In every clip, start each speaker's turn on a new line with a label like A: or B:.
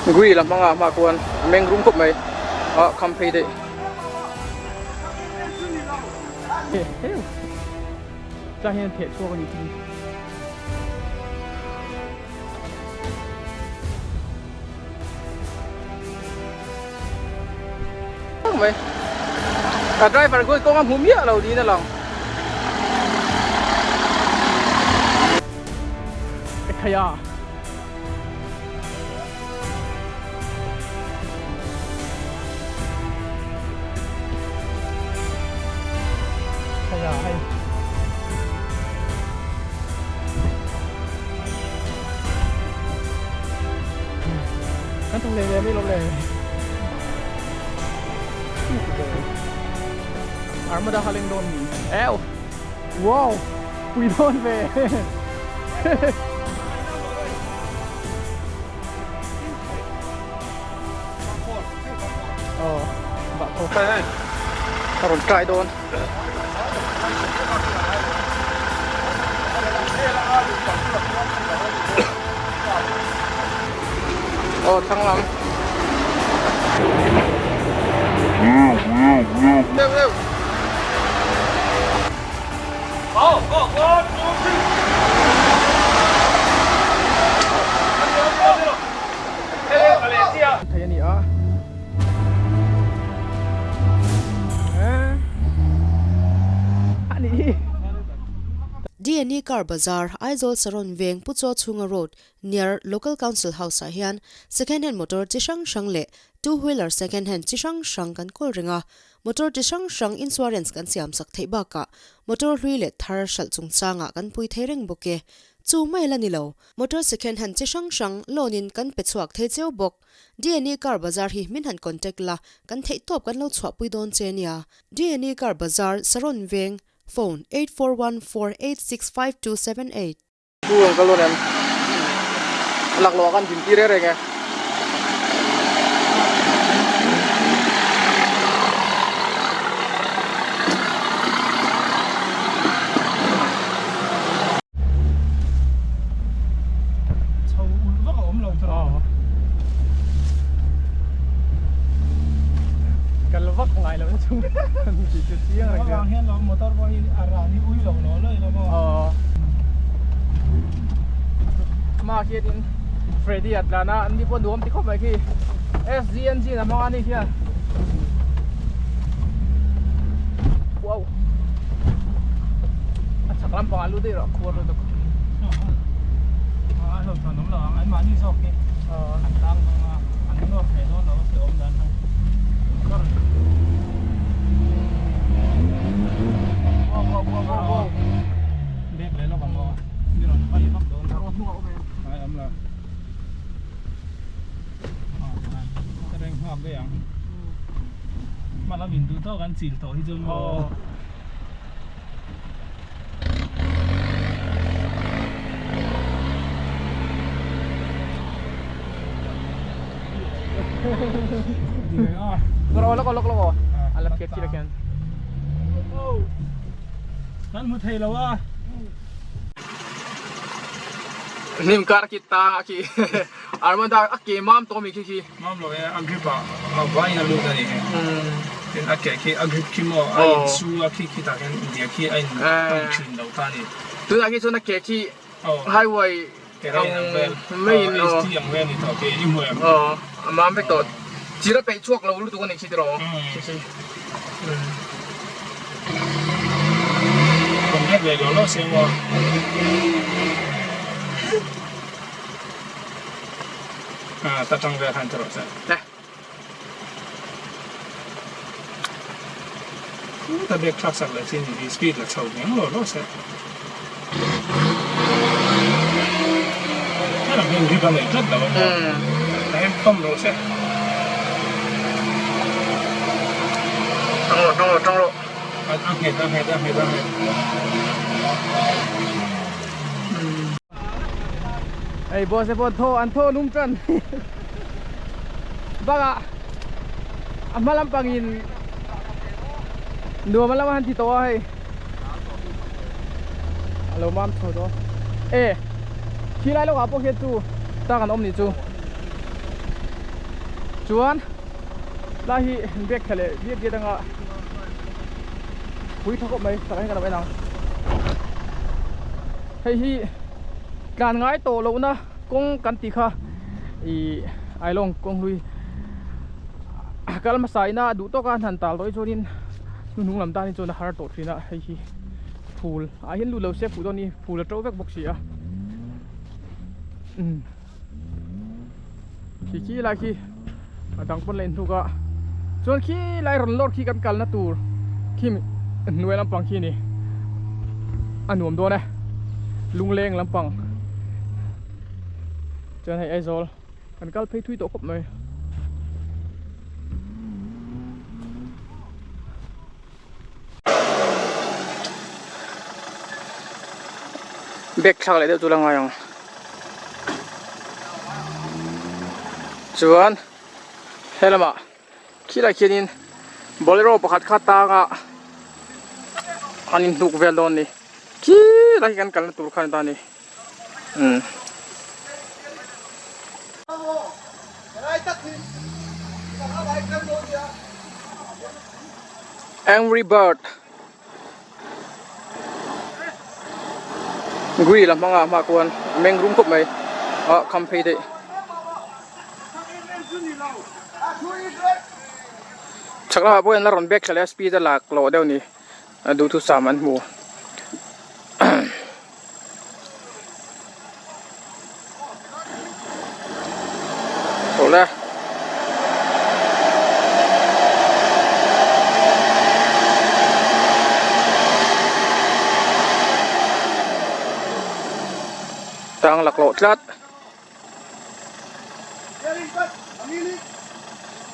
A: Grill a hmang a hmaah khuan a meng rum khawp mai a kham phei daih. Tlai hian theh chhuak a ni thung. Mai a driver khawi kawng a hmu miah lo niin a lang. Ekhai a. Kan thawk leh leh mai lo le. Armada haleng dawn ni. Ew. Wow. Pui dawn ve. A rawn try dawn. Aw thlang lam. Deuh deuh. Thei a ni a.
B: DNA Car Bazar, Aizawl Saron Veng Pu Chaw Chhunga Road, near Local Council House ah hian second hand motor chi hrang hrang leh two wheeler second hand chi hrang hrang kan kawl reng a. Motor chi hrang hrang insurance kan siam sak theih bakah motor hlui leh thar hralh chungchangah kan pui thei reng bawk e. Chu mai la ni lo, motor second hand chi hrang hrang loan in kan pe chhuak thei cheu bawk. DNA Car Bazar hi min han contact la, kan theih tawp kan lo chhuahpui dawn che nia. DNA Car Bazar, Saron Veng, Phone, 8414865278.
A: Chu ang kal dawn em? A laklawh ah khan din tir reng reng e.
C: Chho ulh vak a awm lo tawh.
A: Aw. Kal vak ngai lo na chung an ti chu chiang reng
C: Avang hian lo motor pawh hi a ran hi ui lo lo lo ilo maw.
A: Aw. Hma khianin Freddy a tlan a, an ni pawh nuam ti khawp mai khi. SGNG na hmang a ni khian. Wow. A chhak lampangah lut daih rawh a khuar lutuk.
C: A hlauh thawn awm lo ang, an mahni zawk hi an tang dawn a, an nuam thei dawn lo a si awm dan khan.
A: Wow wow wow wow wow.
C: Bek leh lawk ang aw, mi rawn vai vak dawn.
A: Aw hnungah awm em?
C: Ai awm lo. Ka reng nghak daih ang. Hma lam in duh tawk an chil tawh hi chu maw. Kan hmu thei lo a.
A: Hnim kar khi tang a khi Armada a ke mam tawh ami khi khi.
C: Mam lo e a grip ah a vai a lut a ni tin a ke khi a grip khi maw a in su a khi khi tah khian india khi a in tawng thin lo ta a ni.
A: Tunah khi chuan a ke khi highway
C: ang vel
A: mai in
C: HT ang vel ni tawh khi i hmu em?
A: Aw a mam vek tawh chir a peih chhuak lo lutuk a ni khi tiraw khi khi.
C: Rawn let ve lo lo se maw. À, ta tang vel han tawh se.
A: Nè.
C: Ta bek thlak sak leh chin hi speed la chho ngeng lo lo se. Hela hian grip a nei tlat lo a maw. Ta hian pump rawh se.
A: Tang rawh, tang rawh, tang rawh.
C: A nghet, a nghet, a nghet, a nghet.
A: Hei boss te pawh thaw an thaw lum tan bakah a hma lampang in nuam a lama han ti tawh a hei a lo mam chho tawh e khi lai lawkah pawh khian chu tak an awm nih chu. Chuan lai hi bag thla leh diat diat anga pui tha khawp mai tak hian ka lo en ang. Hei hi tlan ngai tawh lohna kawng kan tih kha ih Ailawng kawng hlui kal hmasa ina duh tawka an han tal tawh hi chuanin hnuhnung lam tan hi chuan a har tawh thin a hei hi phul ah hian lut lo se fuh dawn a ni phul a to vek bawk si a umm khi khi lai khi a dang pawn la inhnuk a chuan khi lai rawn lawr khi kan kalna tur khi hnuai lampang khi a ni a nuam dawn e lungleng lampang chuan hei Aizawl kan kal phei thui tawh khawp mai. Bag thlak leh deuh chu la ngai ang chuan helamah khilai khianin bolero pakhat kha tanga an inhnuk vel dawn a ni khilai hi kan kalna tur kha a ni ta a ni umm. Angry bird Grill a hmang a hma kuan a meng rum khawp mai ah kham phei daih chhak lamah pawh hian la rawn bag thla leh a speed a lak lawh deuh a ni a duhthusam an hmu. Awle. Tang laklawh tlat.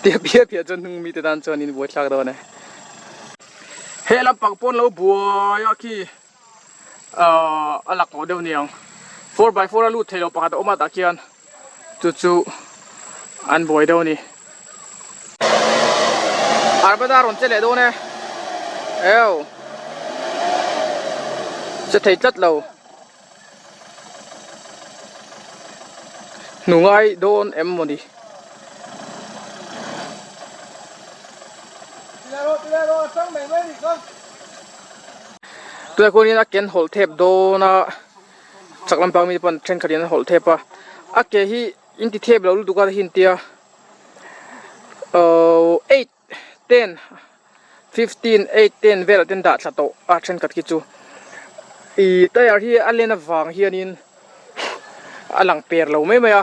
A: Tia piah piah chuan hnung mite tan chuan in buai thlak dawn e. He lampang pawn lo buai a khi. Ahh a laklawh deuh niang 4x4 a lut thei lo pakhat a awm a tah khian chu chu an buai deuh a ni Armada rawn che leh dawn e eo che thei tlat lo hnu ngai dawn em mawni. Tunah khuanin a ken hawlh thep dawn a chak lampang mi te pawn thenkhat in an hawlh thep a a ke hi in ti thep lo lutuk a hi an tia ohh eight ten fifteen eight ten velah te an dah thla tawh a thenkhat khi chu ih tyre hi a len avang hianin a lang per lo mai mai a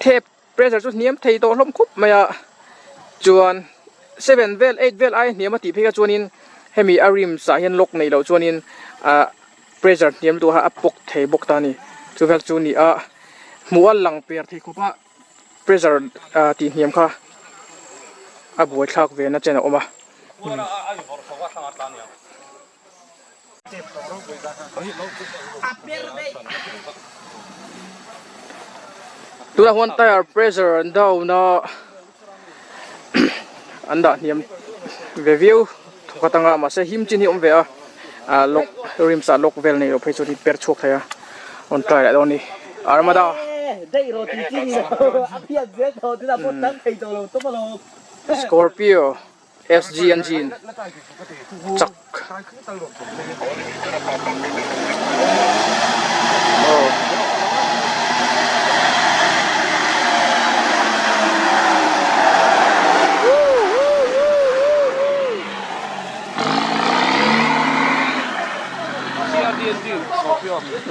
A: thep. Pressure chu hniam thei tawh hlawm khup mai a, chuan seven vel eight vel aia hniam a tih phei kha chuanin hemi a rims ah hian lock neih loh chuanin ah pressure hniam lutuk a a pawk thei bawk ta a ni chu vel chu a ni a hmuh a lang per thei khawp a pressure ah tih hniam kha a buaithlak ve na chen a awm a. Tunah huan tire pressure an down a an dah hniam ve viau thawkhat anga mahse him chin hi a awm ve a ah lock rims ah lock vel nei loh phei chuan hi per chhuak thei a rawn try leh dawn a ni armada. Scorpio. SG engine chak aw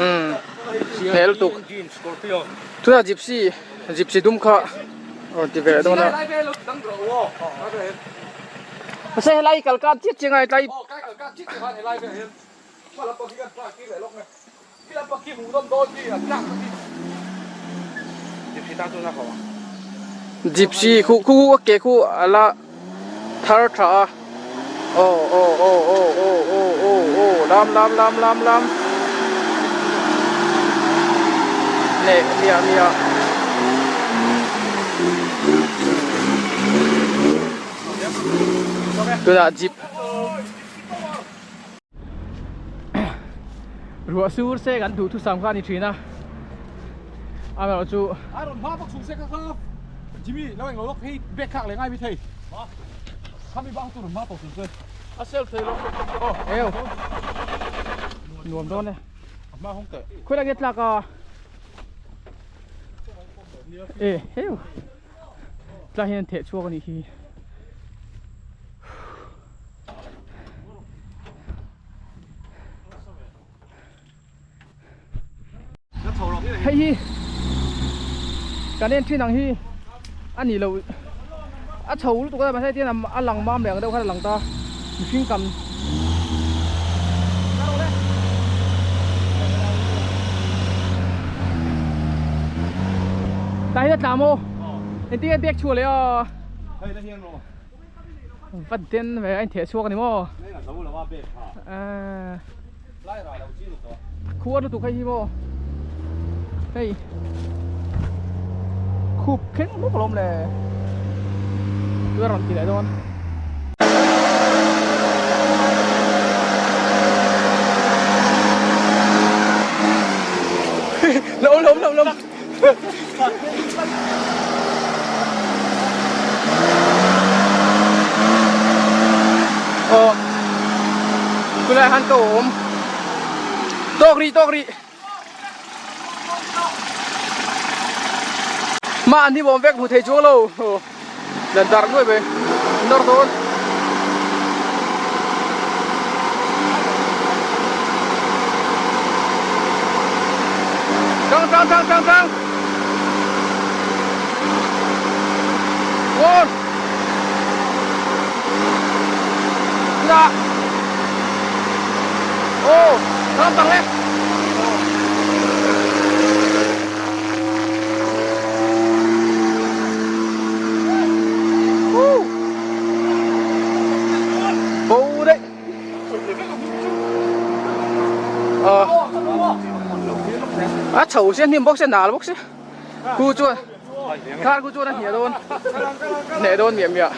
A: umm hmel tuk tunah gypsy gypsy dum kha. Rawn ti ve dawn a. Mahse helai kal kap chiah chiah ngai tlai. Gypsy khu khu a ke khu a la thar tha a. Aw aw aw aw aw aw aw aw lam lam lam lam lam leh miah miah tunah jeep ruah sur se kan duhthusam kha a ni thin a amaherawhchu.
D: Jimmy lo englo lawk hei bag khak leh ngai mi thei. Khami bang tur hma tawh tur chuan.
A: A sel thei lo. Eo. Nuam dawn e.
D: A hma hawng teh.
A: Khawi lai nge tlak a? E heu. Tlak hian an theh chhuak a nih hi. Hei hi kan en thin ang hi a ni lo a chho lutuk a mahse tian a lang mam leh ang deuh khan a lang ta mihring kam tah hian a tla maw engtin nge bag chhuah leh a va den ve a intheh chhuak a ni maw khuar lutuk hei hi maw hei khup thleng bawk alawm le tui a rawn ti leh dawn. Lawm lawm lawm lawm. Aw tunah hian ka awm tawk rih tawk rih mah an hnim awm vek hmu thei chuang lo aw dan darh nuai mai nawr dawn. Tang tang tang tang tang. Ngon. Dạ. Ô, tang tang le. Bo đấy. Ờ. A chho sia hnim bawk sia nal bawk sia. Khu chuan thar khu chuan a hniah dawn. Hneh dawn miah miah.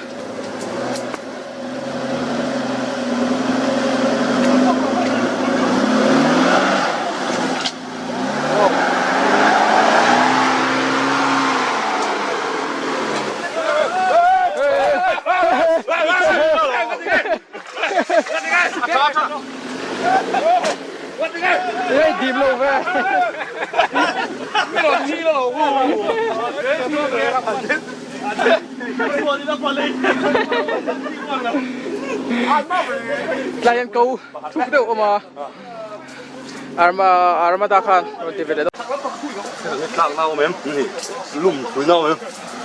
A: Ê, dìm lâu về. Tlai an ko thuk deuh awm a. Arma Armada khan rawn ti ve leh dawn.
E: Thlak na awm em? Lum pui na awm em?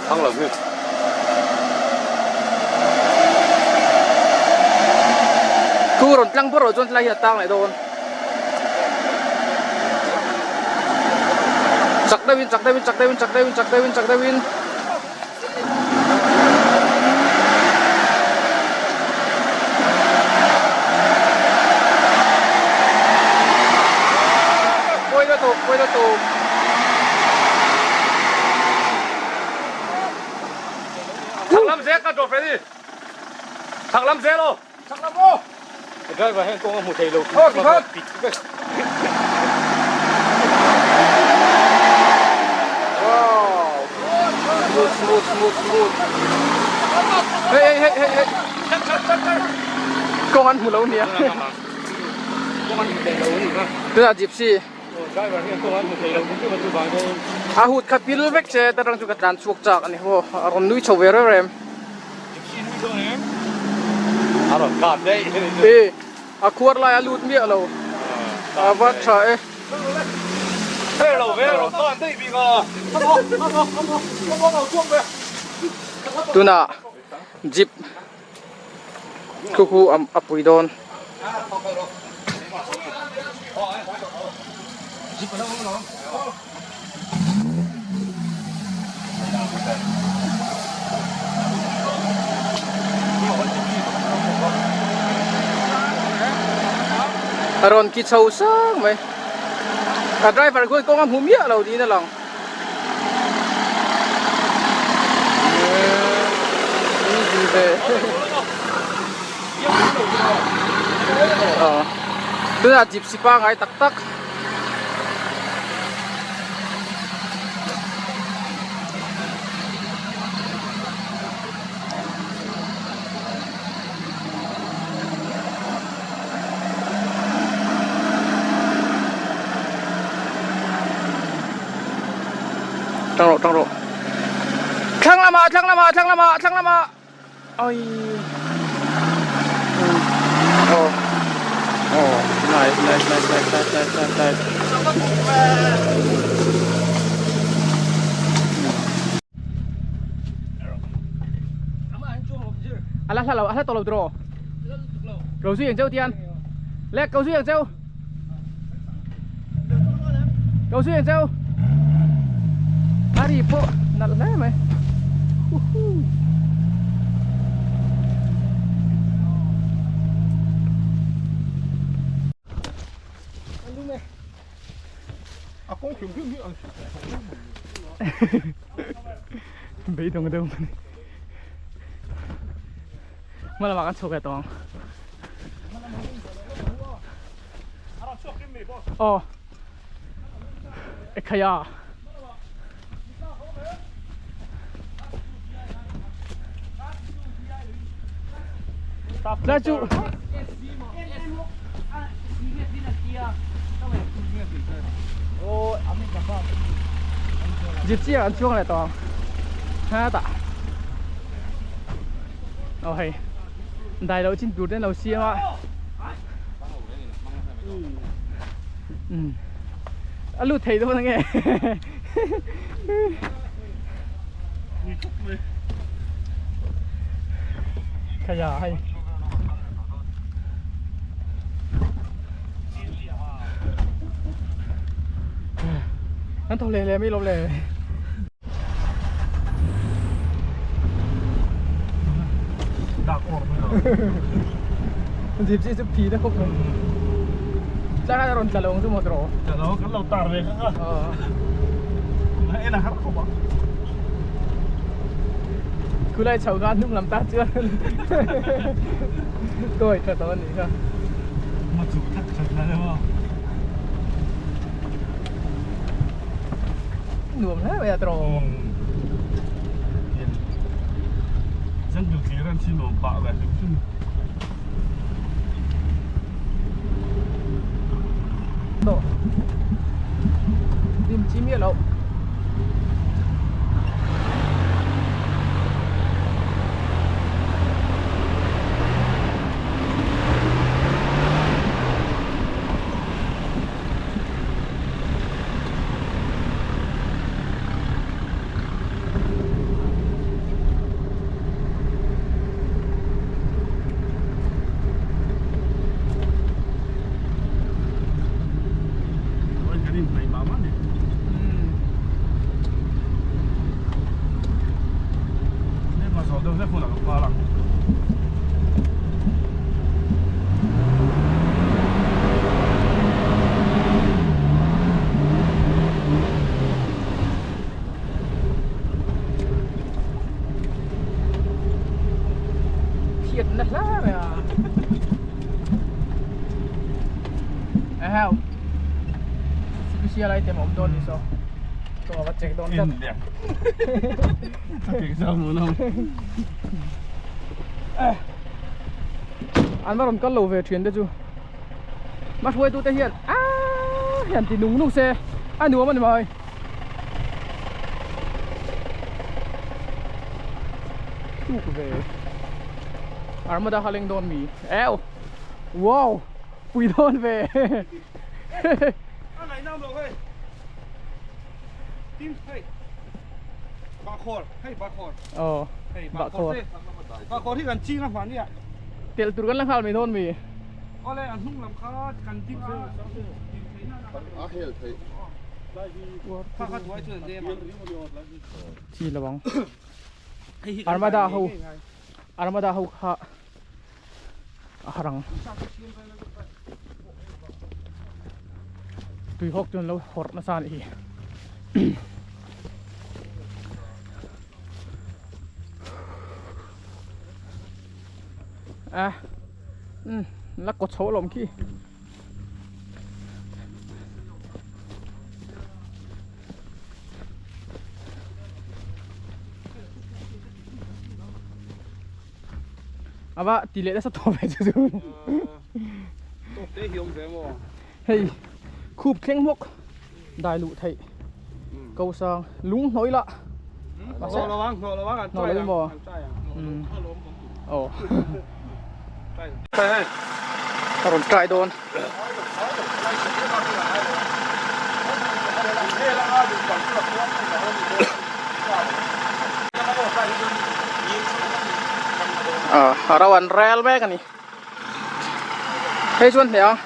E: Thang lo hi.
A: Khu rawn tlang bawrh loh chuan tlai hi a tang leh dawn. Chak deuhin chak deuhin chak deuhin chak deuhin chak deuhin chak deuhin. Pawi lutuk pawi lutuk.
E: Chak lam zel ka drop ready. Chak lam zel aw. Chak lam aw. Driver hian kawng a hmu thei lo. Aw tikhan.
A: Wow. Smooth smooth smooth smooth. Hey hey hey hey hey. Kawng an hmu lo nia.
E: Kawng an hmu thei lo ni kha.
A: Tunah gypsy.
E: Driver hian kawng an hmu thei lo chu chu vang hian.
A: A hut kha pil vek che ta rang chu ka tlan chhuak chak ani ho a rawn nui chho ve reuh rem.
E: Gypsy nui dawn em? A rawn kap daih.
A: E a khuar lai a lut miah lo. A va tha e. Tunah jeep khu khu a pui dawn. A rawn ki chho sang mai a driver khuan kawng a hmu miah lo niin a lang tunah gypsy pangai tak tak. tang rawh thlang lamah thlang lamah thlang lamah thlang lamah ai aw aw nice nice nice nice nice nice nice nice a la hla lo a hla tawh lo tiraw lo zui ang cheu tian le ko zui ang cheu ko zui ang cheu a ri pawh nalh hle mai beidawng deuh mai hma lamah kan chhuak leh tawh ang aw ekhaya tlai chu Gypsy ah an chuang leh tawh ang hetah aw hei dai loh chin tur te an lo siam a umm a lut thei dawn ange Khaia hei. An thaw hle hle mai lawm le.
C: Dak or mai lo.
A: Jeep chi chu phi ta khawp mai. Tlang a rawn tla lo ang chu maw tiraw?
C: Tla lo kan lo tar ve kha kha. En a har khawp a.
A: Khulai chho kha hnung lam tan chuan kawi tha tawh a nih kha.
C: Ma chu thak thak na le maw.
A: Nuam hle mai a tiraw.
C: Jungle clearance hi nuam pah ve hrim hrim.
A: Dim chi miah loh. Thiat na hle mai a Eheu Special item a awm dawn ni saw Chaw a va check dawn tlat An va rawn kal lo ve thian te chu Hmahruaitute hian aaa hian ti nung nung se a nuam a ni mai. Tuk ve Armada kha leng dawn mi eu wow pui dawn ve
D: A ngaih nam lo hei Tim hei Bahkhawr hei bahkhawr
A: Aw
D: hei bahkhawr bahkhawr hi kan ching a hman nia
A: Telh tur kan la nghal mai dawn mi
D: Awle a hnung lam kha kan ding a
F: A hel theih.
A: Chi lo ang. Armada ho Armada ho kha a harang. Tui hawk chu an lo hawrh nasa a nih hi. A umm la kaw chho alawm khi. Ava ti leh nasa tawh ve chu chu
D: Tawk te hi awm ve maw
A: hei khup thleng hmawk dai luh theih. Ko sang lung hnawih lah.
C: Hnawh lo ang, hnawh lo ang, an try ang, an try ang.
A: Aw. A rawn try dawn. A ro an rel mek a ni. Hei chuan hneh ang.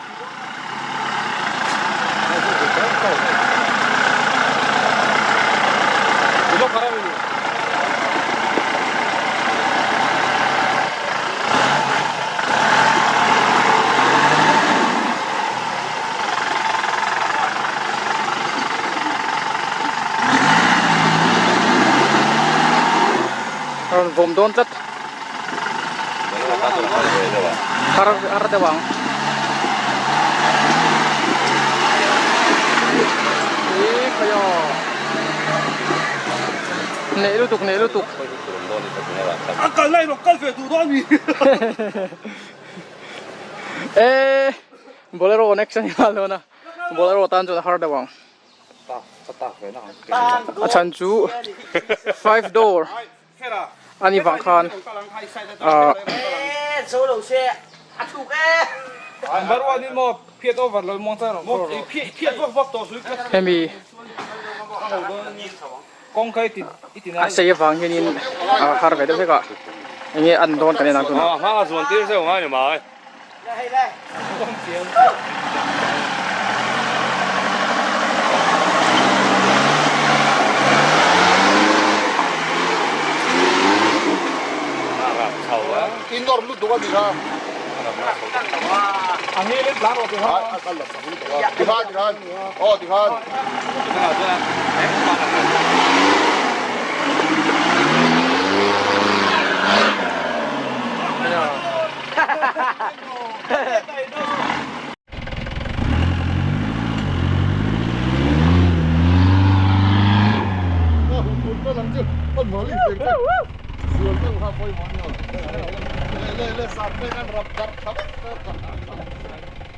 A: Rawn vawm dawn tlat. Har har deuh ang. Ih khawi aw. Neih lutuk neih lutuk.
E: A kal lai rawh kal ve duh dawn mi.
A: Eh bolero next ani nghal dawn a bolero tan chuan a har deuh ang. A chhan chu five door. Ani vang khan ah. Hemi a sei avang hianin a har ve deuh vek a enge an dawn kan en ang tunah.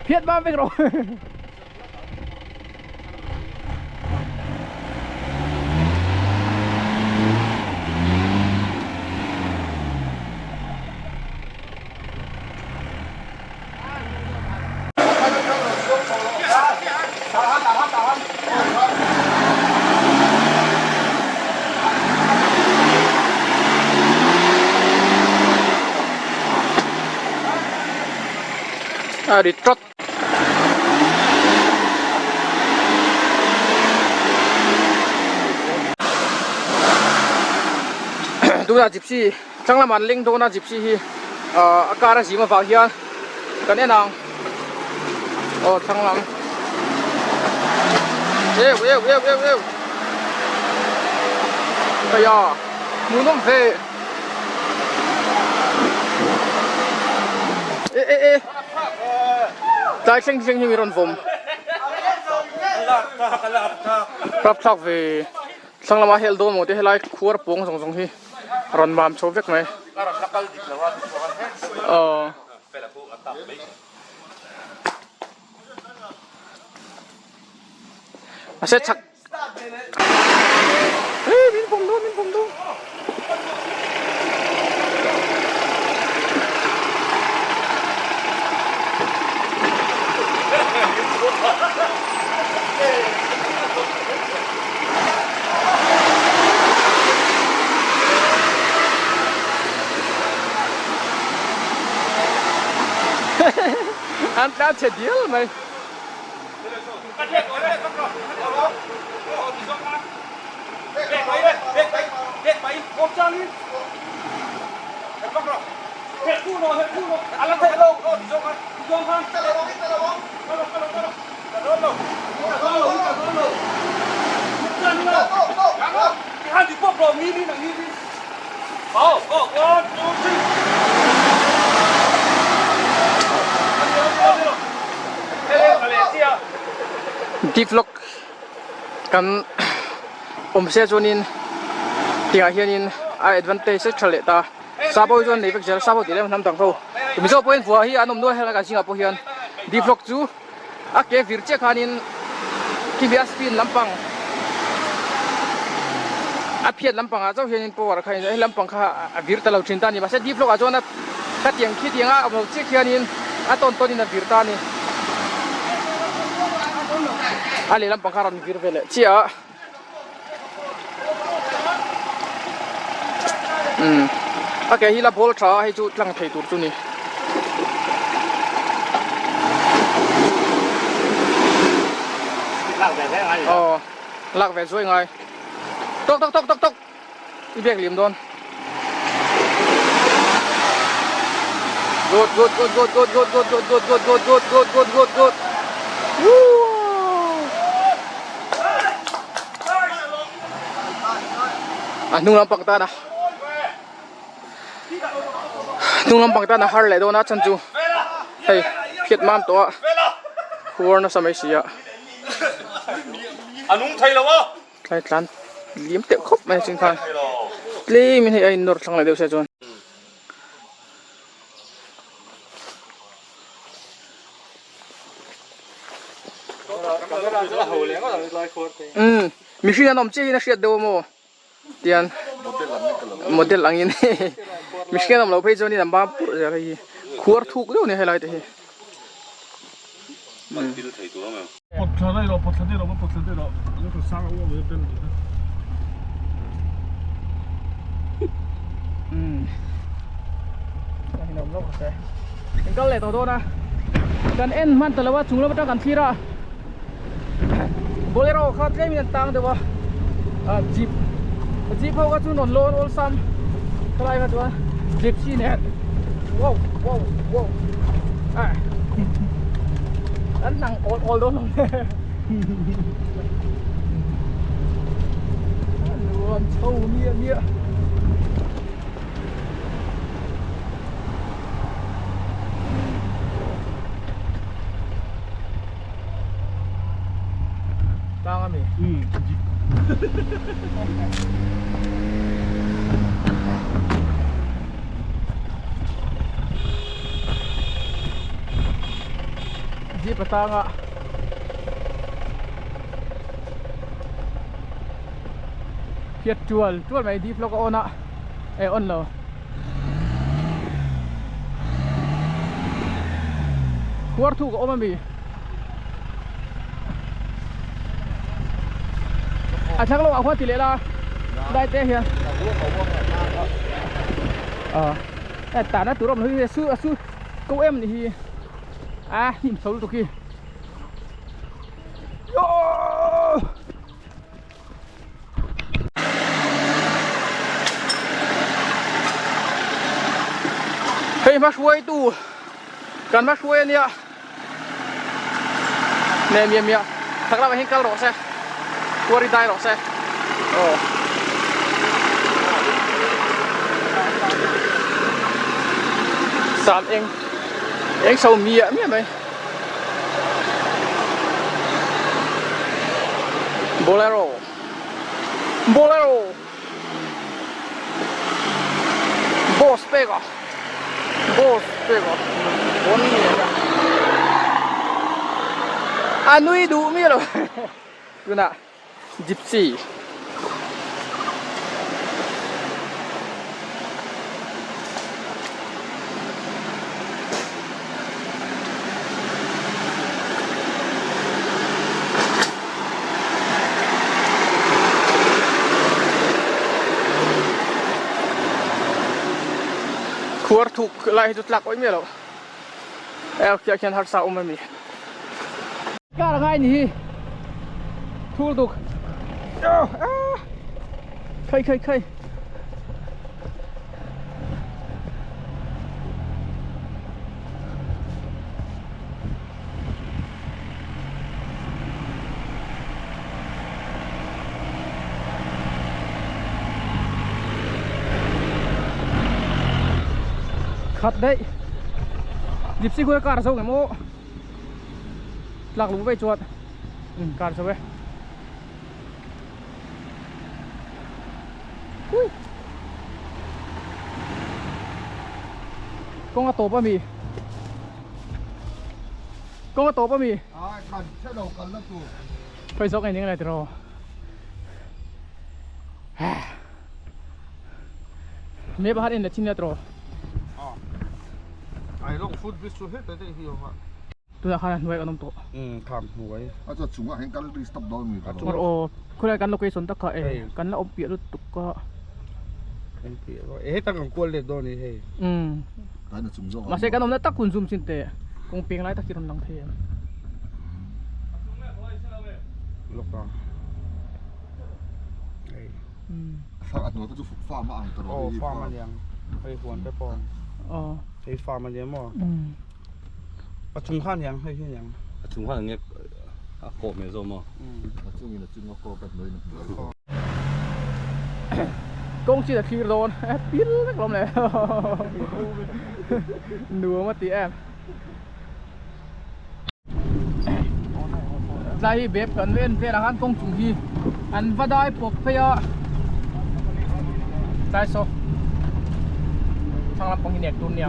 A: Phiat bam vek rawh. A ri tawt. Tunah gypsy thlang lamah an leng dawn a gypsy hi ahh a car a zim avang hian kan en ang aw thlang lam eu eu eu eu eu kaya hmuhnawm ve e e e. Tlai thleng thleng hi mi rawn vawm. Rapthlak ve thlang lama hel dawn maw te helai khuar pawng zawng zawng hi a rawn mam chho vek mai. Aw. Mahse chhak Ê min vawm dawn min vawm dawn. An tlan chhe dial mai. Deep lock kan awm se chuanin tiangah hianin a advantage a tha leh ta sap ho chuan nei vek zel sap ho tih leh hnam dang ho mizo pawhin vua hi an awm nual helai kan zingah pawh hian deep lock chu a ke vir chiah khanin khi mi a spin lampang. A phiat lampangah chauh hianin power kha hei lampang kha a vir ta lo thin ta a ni. Mahse deep lawkah chuan a khatiang khitianga a awm lo chiah khianin a tawn tawnin a vir ta a ni. A lehlam pang kha a rawn vir ve leh chiah a. Umm a ke hi la ball tha a hei chu tlang thei tur chu a ni. Aw lak ve zuai ngai tawk tawk tawk tawk tawk i biak liam dawn good good good good good good good good good good good good good good good Woo! A hnung lampang tan a hnung lampang tan a har leh dawn a chhan chu hei phiat mam tawh a khuar nasa mai si a tlai tlan liam teuh khawp mai a ching khan tlem in hei a in nawr thlang leh deuh sia chuan. Umm mihring an awm chiah hian a hriat deuh a maw tian model angin mihring an awm loh phei chuanin an bam purh zel hei hi khuar thuk deuh a ni helai te hi. Kal leh tawh dawn a kan en hman ta lo a chung lam atang kan thlir a bolero kha tlem in an tang deuh a ah jeep jeep ho kha chu rawn lawn awlsam khalai kha chuan gypsy nen wow wow wow ah an hnang awl awl dawn lo nuam chho miah miah. Tang ami. Jeep atanga phiat tual tual mai deep lawk a on a eh on lo. Khuar thuk a awm ami a thlang lawkah khuan ti leh la dai te hian a tahna tur a awm lo hi a su ko em ni hi a hnim chho lutuk hi. Hei hma hruaitu kan hma hruai ania neh miah miah thak lamah hian kal rawh se kuari dai rawh se aw san eng eng chho miah miah mai. Bolero Bolero Boss pek a Boss pek a Bon ni a A nui duh mi lo Tunah Gypsy. Khuar thuk lai hi chu tlak awih miah loh. Aw khiah khian harsa awm ami. Car a ngai ni hi thul duk khai khai khai Khat daih Gypsy khuai car zo ngemaw Tlak luh vei chuan car zo e. Hui. Kawng a tawp ami. Kawng a tawp ami.
F: Ai kan hre lo kal na tur.
A: Phei zawk eng eng lai tiraw. Me pakhat in la chin nia tawh.
F: Ai lawng foot bridge chu hetah daih hi a awm a.
A: Tunah khan a hnuai kan awm tawh.
F: Umm kham hnuai. A chuan chungah hian kal ri stop dawn mi
A: tawh. Aw khawlai kan location tak kha e kan la awm piah lutuk a.
F: Awm piah rawh e hetah kan kual let dawn a ni hei.
A: Umm.
F: Tain a chung zawk
A: a. Mahse kan awmna tak hun zoom chin teh kawng peng lai tak hi rawn lang thei em.
F: Lawk ang. A hnuai te chu farm a ang ta rawh. Aw farm a niang. Hei huan te pawh.
A: Aw.
F: Hei farm a nia maw. A chung kha aniang hei hi aniang.
E: A chung kha enge a kawp mai zawk maw.
F: A chungin a chung a kawp a hnuaiin a hnuai.
A: Kawng chin a thlir dawn pil vek lawm le nuam a ti em. Tlai hi bep kan ven velah khan kawng chung hi an va dai pawp phei a tlai saw thlang lampang hi nek tur nia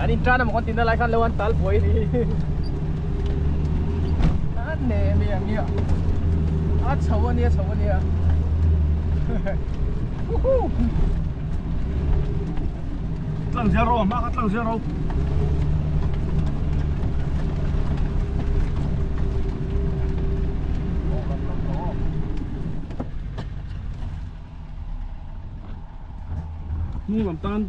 A: an in tan emaw kan tihna lai khan lo an tal buai a ni a ne mi ang hi a chho a nia chho a nia huhu.
F: Tlang zero hma kha tlang zero. Hnung lam tan.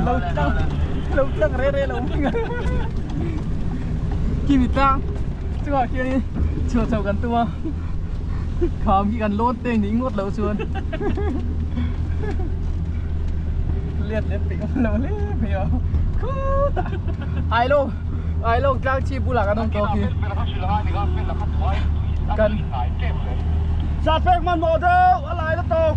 A: Lo tlang lo tlang re re lo hming a kimi tlang chungah khianin chhuah chho kan tum a kham hi kan lawn te nih ngawt loh chuan let leh peih awm lo hle mai a khutah ailawng ailawng tlang chhip bulah kan awm tawh khi kan
F: Sa pek hmanhmawh deuh a lai la tawk.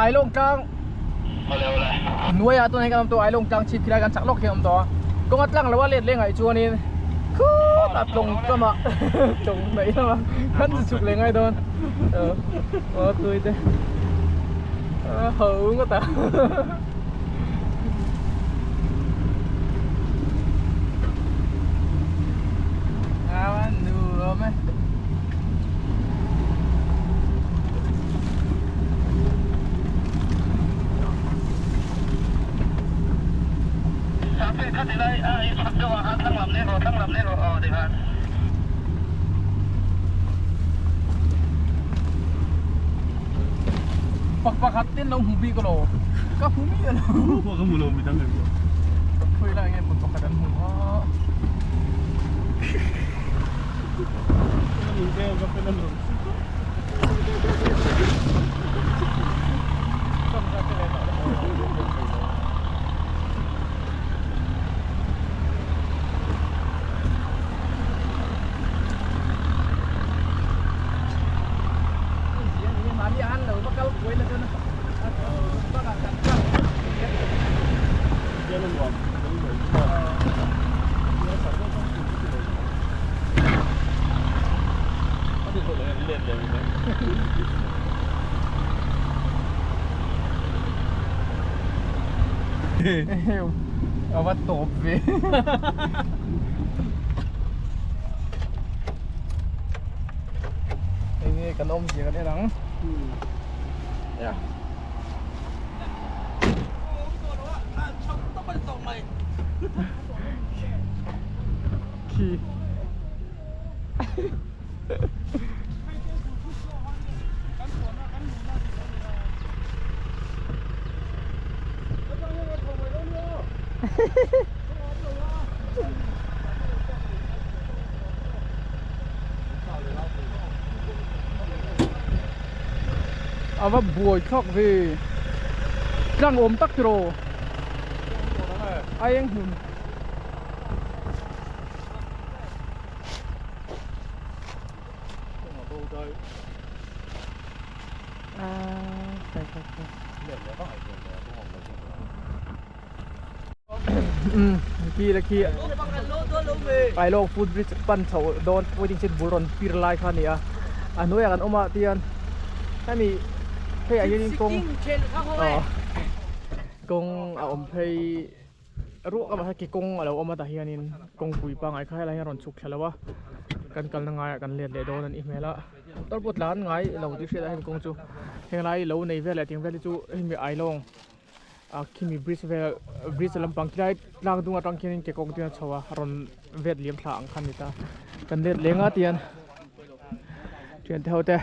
A: Ailawng tlang hnuaiah chuan hei kan awm tawh a Ailawng tlang chhip khilai kan chak lawk hi a awm tawh a kawng a tlang lo a let leng ah chuanin khutah tlawng lamah tlawng hnaih lamah kan chhuk leh ngai dawn aw tui te a ho ngawt a. Pak pakhat ten lo hmu bik alo ka hmu mi alo
F: ka hmu lo mi dang em
A: khawi lai nge pak pakhat an hmu a A va tawp ve. Hei nge kan awmzia kan en ang. Ya. Khi. A va buai thlak ve tlang awm tak tiraw. Aieng hnun. Khi la khi Ailawng foot bridge pan chho dawn waiting shed bul rawn pir lai kha a ni a a hnuaiah kan awm a tihian hemi hei ah hianin kawng kawng a awm phei ruak a mahse kekawng a lo awm a tah hianin kawngpui pangngai kha helai hian a rawn chhuk thla lo a kan kalna ngaiah kan let leh dawn a nih hmel a motor pawh tlan ngai lo tih hriat ah hemi kawng chu henglai lo nei vel leh ting vel hi chu hemi Ailawng a khimi bridge vel bridge lampang khilai tlang dung atang khianin kekawng te a chho a rawn vet liam thla ang kha a ni ta kan let leng a tihian thiante ho te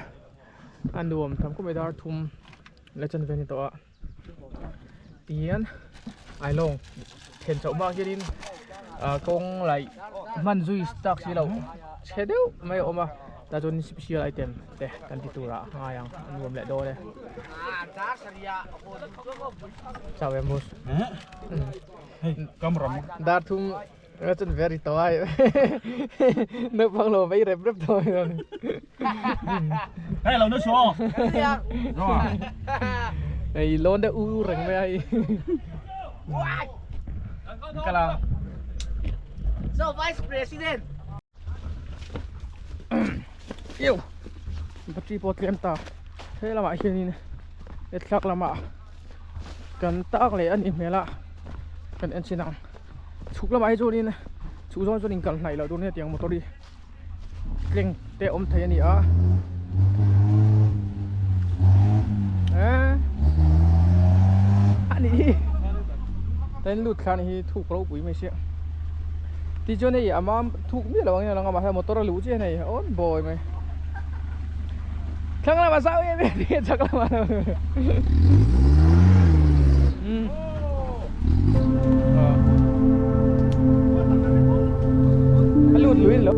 A: a nuam tham khawp mai dar thum la chan ve a ni tawh a tihian ailawng then chhoh hma hianin ah kawng laih hman zui tak si loh chhe deuh mai a awm a. Tah chuan special item te kan ti turah a ngai ang a nuam leh dawn e. Chau em boss.
D: Hei camera mo.
A: Dar thum nga chuan very to ai. Naupang lo vei rep rep tawh mai dawn.
D: Hei lo na chu.
A: Hei lawn deuh u u reng mai a hei. Kala.
G: So Vice President.
A: Eww battery pawh a tlem ta he lamah hianin he thlak lamah kan tak leh a nih hmel a kan en chin ang chhuk lamah hi chuanin chhuk zawng chuan inkal hnaih loh tur nia tiang motor hi tleng te a awm thei a ni a eh a nih hi ta in lut thla a nih hi thuk ropui mai sia tichuan hei a mam thuk miah lo ang in a lang a mahse motor a luh chiah a ni awn bawi mai thlang lamah zau em em hi chak lamah lo umm a lut lui lo.